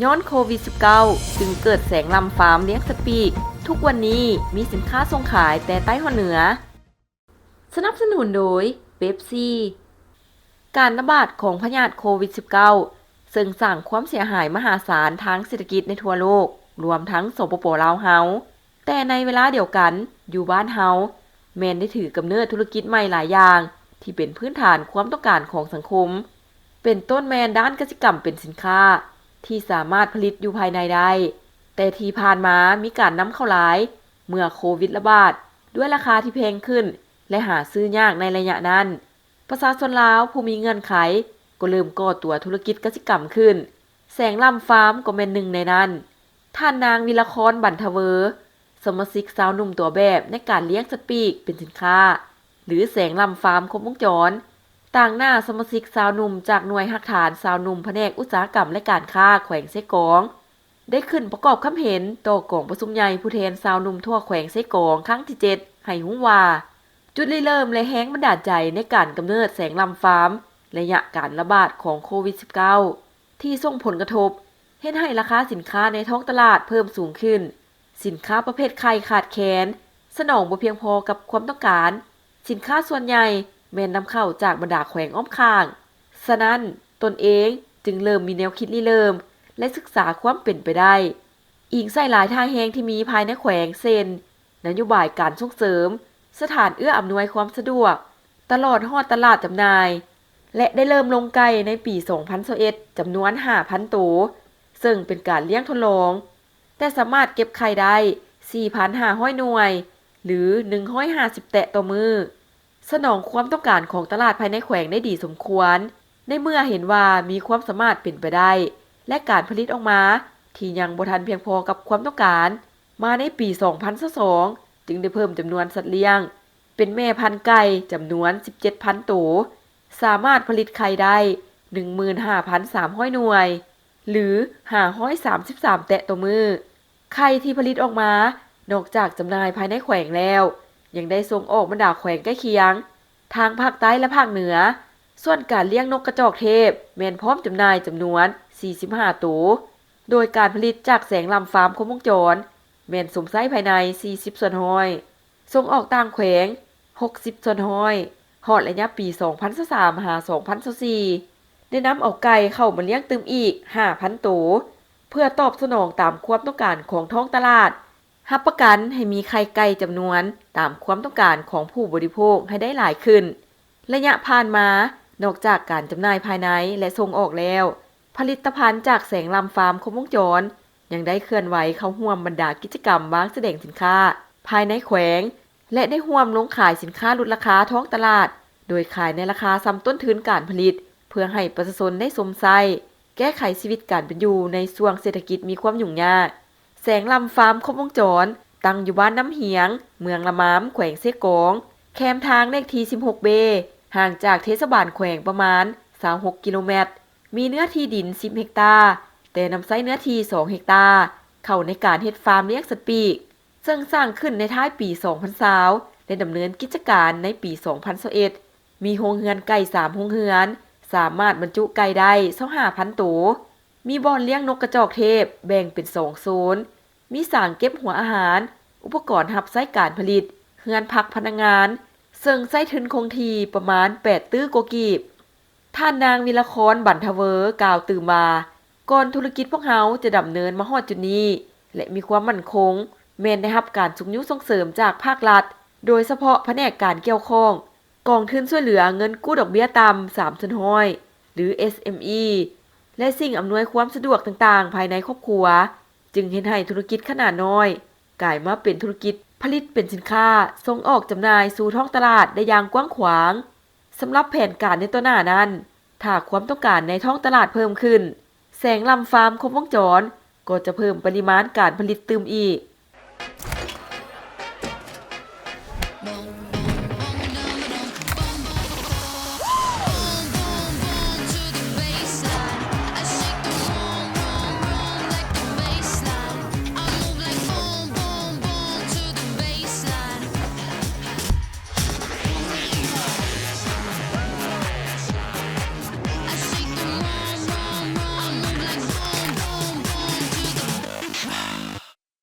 ຍ້ອນໂຄວິດ-19 ຈຶ່ງເກີດແສງລ່ຳຟາມລ້ຽງສັດປີກ. ທຸກວັນນີ້ມີສິນຄ້າສົ່ງຂາຍແຕ່ໃຕ້ຮອດເໜືອ. ສະໜັບສະໜູນໂດຍ ເປັບຊີ. ການລະບາດຂອງພະຍາດໂຄວິດ-19 ເຊິ່ງສ້າງຄວາມເສຍຫາຍມະຫາສານທາງເສດຖະກິດໃນທົ່ວໂລກ, ລວມທັງ ສປປ ລາວເຮົາ. ແຕ່ໃນເວລາດຽວກັນ, ຢູ່ບ້ານເຮົາ ແມ່ນໄດ້ຖືກຳເນີດທຸລະກິດໃໝ່ຫຼາຍຢ່າງ ທີ່ເປັນພື້ນຖານຄວາມຕ້ອງການຂອງສັງຄົມ, ເປັນຕົ້ນແມ່ນດ້ານກະສິກຳເປັນສິນຄ້າ ທີ່ສາມາດຜະລິດຢູ່ພາຍໃນໄດ້. ແຕ່ທີ່ຜ່ານມາມີການນຳເຂົ້າຫຼາຍ ເມື່ອໂຄວິດລະບາດ ດ້ວຍລາຄາທີ່ແພງຂຶ້ນ ແລະ ຫາຊື້ຍາກໃນໄລຍະນັ້ນ. ປະຊາຊົນລາວຜູ້ມີເງື່ອນໄຂກໍເລີ່ມກໍ່ຕົວທຸລະກິດກະສິກຳຂຶ້ນ, ແສງລ່ຳຟາມກໍແມ່ນໜຶ່ງໃນນັ້ນ. ທ່ານນາງ ວິລະຄອນ ບັນທະເວີ ສະມາຊິກຊາວໜຸ່ມຕົວແບບໃນການລ້ຽງສັດປີກເປັນສິນຄ້າ ຫຼື ແສງລ່ຳຟາມຄົບວົງຈອນ, ຕາງໜ້າສະມາຊິກຊາວໜຸ່ມຈາກໜ່ວຍຮາກຖານຊາວໜຸ່ມພະແນກອຸດສາຫະກຳ ແລະ ການຄ້າແຂວງເຊກອງ ໄດ້ຂຶ້ນປະກອບຄຳເຫັນຕໍ່ກອງປະຊຸມໃຫຍ່ຜູ້ແທນຊາວໜຸ່ມທົ່ວແຂວງເຊກອງຄັ້ງທີເຈັດ ໃຫ້ຮູ້ວ່າ ຈຸດລິເລີ່ມ ແລະ ແຮງບັນດານໃຈໃນການກຳເນີດແສງລ່ຳຟາມ ໄລຍະການລະບາດຂອງໂຄວິດ-19 ທີ່ສົ່ງຜົນກະທົບເຮັດໃຫ້ລາຄາສິນຄ້າໃນທ້ອງຕະຫຼາດເພີ່ມສູງຂຶ້ນ, ສິນຄ້າປະເພດໄຂ່ຂາດແຄນ, ສະໜອງບໍ່ພຽງພໍກັບຄວາມຕ້ອງການ, ສິນຄ້າສ່ວນໃຫຍ່ແມ່ນນຳເຂົ້າຈາກບັນດາແຂວງອ້ອມຂ້າງ. ສະນັ້ນ, ຕົນເອງຈຶ່ງເລີ່ມມີແນວຄິດລິເລີ່ມ ແລະ ສຶກສາຄວາມເປັນໄປໄດ້ ອີງໃສ່ຫຼາຍທ່າແຮງທີ່ມີພາຍໃນແຂວງ ເຊັ່ນ ນະໂຍບາຍການສົ່ງເສີມ, ສະຖານເອື້ອອຳນວຍຄວາມສະດວກ, ຕະຫຼອດຮອດຕະຫຼາດຈຳໜ່າຍ ແລະ ໄດ້ເລີ່ມລົງໄກ່ໃນປີສອງພັນຊາວເອັດ ຈຳນວນຫ້າພັນໂຕ, ເຊິ່ງເປັນການລ້ຽງທົດລອງ, ແຕ່ສາມາດເກັບໄຂ່ໄດ້ສີ່ພັນຫ້າຮ້ອຍໜ່ວຍ ຫຼື ໜຶ່ງຮ້ອຍຫ້າສິບແຕະຕໍ່ມື້. ສະໜອງຄວາມຕ້ອງການຂອງຕະຫຼາດພາຍໃນແຂວງໄດ້ດີສົມຄວນ, ໃນເມື່ອເຫັນວ່າມີຄວາມສາມາດເປັນໄປໄດ້ ແລະ ການຜະລິດອອກມາທີ່ຍັງບໍ່ທັນພຽງພໍກັບຄວາມຕ້ອງການ, ມາໃນປີສອງພັນຊາວສອງ ຈຶ່ງໄດ້ເພີ່ມຈຳນວນສັດລ້ຽງ ເປັນແມ່ພັນໄກ່ຈຳນວນສິບເຈັດພັນໂຕ, ສາມາດຜະລິດໄຂ່ໄດ້ໜຶ່ງໝື່ນຫ້າພັນສາມຮ້ອຍໜ່ວຍ ຫຼື ຫ້າຮ້ອຍສາມສິບສາມແຕະຕໍ່ມື້. ໄຂ່ທີ່ຜະລິດອອກມາ ນອກຈາກຈຳໜ່າຍພາຍໃນແຂວງແລ້ວ ຍັງໄດ້ສົ່ງອອກບັນດາແຂວງໃກ້ຄຽງ ທາງພາກໃຕ້ ແລະ ພາກເໜືອ. ສ່ວນການລ້ຽງນົກກະຈອກເທບ ແມ່ນພ້ອມຈຳໜ່າຍຈຳນວນສີ່ສິບຫ້າໂຕ, ໂດຍການຜະລິດຈາກແສງລ່ຳຟາມຄົບວົງຈອນ ແມ່ນສົມໃຊ້ພາຍໃນສີ່ສິບສ່ວນຮ້ອຍ, ສົ່ງອອກຕ່າງແຂວງຫົກສິບສ່ວນຮ້ອຍ. ຮອດໄລຍະປີສອງພັນຊາວສາມ ຫາ ສອງພັນຊາວສີ່ ໄດ້ນຳເອົາໄກ່ເຂົ້າມາລ້ຽງຕື່ມອີກຫ້າພັນໂຕ ເພື່ອຕອບສະໜອງຕາມຄວາມຕ້ອງການຂອງທ້ອງຕະຫຼາດ, ຮັບປະກັນໃຫ້ມີໄຂ່ໄກ່ຈຳນວນຕາມຄວາມຕ້ອງການຂອງຜູ້ບໍລິໂພກໃຫ້ໄດ້ຫຼາຍຂຶ້ນ. ໄລຍະຜ່ານມາ, ນອກຈາກການຈຳໜ່າຍພາຍໃນ ແລະ ສົ່ງອອກແລ້ວ, ຜະລິດຕະພັນຈາກແສງລ່ຳຟາມຄົບວົງຈອນ ຍັງໄດ້ເຄື່ອນໄຫວເຂົ້າຮ່ວມບັນດາກິດຈະກຳວາງສະແດງສິນຄ້າພາຍໃນແຂວງ ແລະ ໄດ້ຮ່ວມລົງຂາຍສິນຄ້າຫຼຸດລາຄາທ້ອງຕະຫຼາດ, ໂດຍຂາຍໃນລາຄາສ່ຳຕົ້ນທຶນການຜະລິດ ເພື່ອໃຫ້ປະຊາຊົນໄດ້ຊົມໃຊ້ ແກ້ໄຂຊີວິດການເປັນຢູ່ໃນຊ່ວງເສດຖະກິດມີຄວາມຫຍຸ້ງຍາກ. ແສງລ່ຳຟາມຄົບວົງຈອນ ຕັ້ງຢູ່ບ້ານນ້ຳຮຽງ, ເມືອງລະມາມ, ແຂວງເຊກອງ, ແຄມທາງເລກທີສິບຫົກເບ, ຫ່າງຈາກເທດສະບານແຂວງປະມານຊາວຫົກກິໂລແມັດ, ມີເນື້ອທີ່ດິນສິບເຮັກຕາ, ແຕ່ນຳໃຊ້ເນື້ອທີ່ສອງເຮັກຕາ ເຂົ້າໃນການເຮັດຟາມລ້ຽງສັດປີກ, ເຊິ່ງສ້າງຂຶ້ນໃນທ້າຍປີສອງພັນຊາວ ແລະ ດຳເນີນກິດຈະການໃນປີສອງພັນຊາວເອັດ, ມີໂຮງເຮືອນໄກ່ສາມໂຮງເຮືອນ, ສາມາດບັນຈຸໄກ່ໄດ້ຊາວຫ້າພັນໂຕ, ມີບ່ອນລ້ຽງນົກກະຈອກເທບແບ່ງເປັນສອງໂຊນ, ມີສາງເກັບຫົວອາຫານ, ອຸປະກອນຮັບໃຊ້ການຜະລິດ, ເຮືອນພັກພະນັກງານ, ເຊິ່ງໃຊ້ທຶນຄົງທີ່ປະມານແປດຕື້ກວ່າກີບ. ທ່ານນາງ ວິລະຄອນ ບັນທະເວີ ກ່າວຕື່ມວ່າ, ກ່ອນທຸລະກິດພວກເຮົາຈະດຳເນີນມາຮອດຈຸດນີ້ ແລະ ມີຄວາມໝັ້ນຄົງ, ແມ່ນໄດ້ຮັບການຊຸກຍູ້ສົ່ງເສີມຈາກພາກລັດ, ໂດຍສະເພາະພະແນກການກ່ຽວຂ້ອງ, ກອງທຶນຊ່ວຍເຫຼືອເງິນກູ້ດອກເບ້ຍຕ່ຳສາມສ່ວນຮ້ອຍ ຫຼື ເອສເອັມອີ ແລະ ສິ່ງອຳນວຍຄວາມສະດວກຕ່າງໆພາຍໃນຄອບຄົວ, ຈຶ່ງເຮັດໃຫ້ທຸລະກິດຂະໜາດນ້ອຍ ກາຍມາເປັນທຸລະກິດຜະລິດເປັນສິນຄ້າ ສົ່ງອອກຈຳໜ່າຍສູ່ທ້ອງຕະຫຼາດໄດ້ຢ່າງກວ້າງຂວາງ. ສຳລັບແຜນການໃນຕໍ່ໜ້ານັ້ນ, ຖ້າຄວາມຕ້ອງການໃນທ້ອງຕະຫຼາດເພີ່ມຂຶ້ນ, ແສງລ່ຳຟາມຄົບວົງຈອນກໍຈະເພີ່ມປະລິມານການຜະລິດຕື່ມອີກ.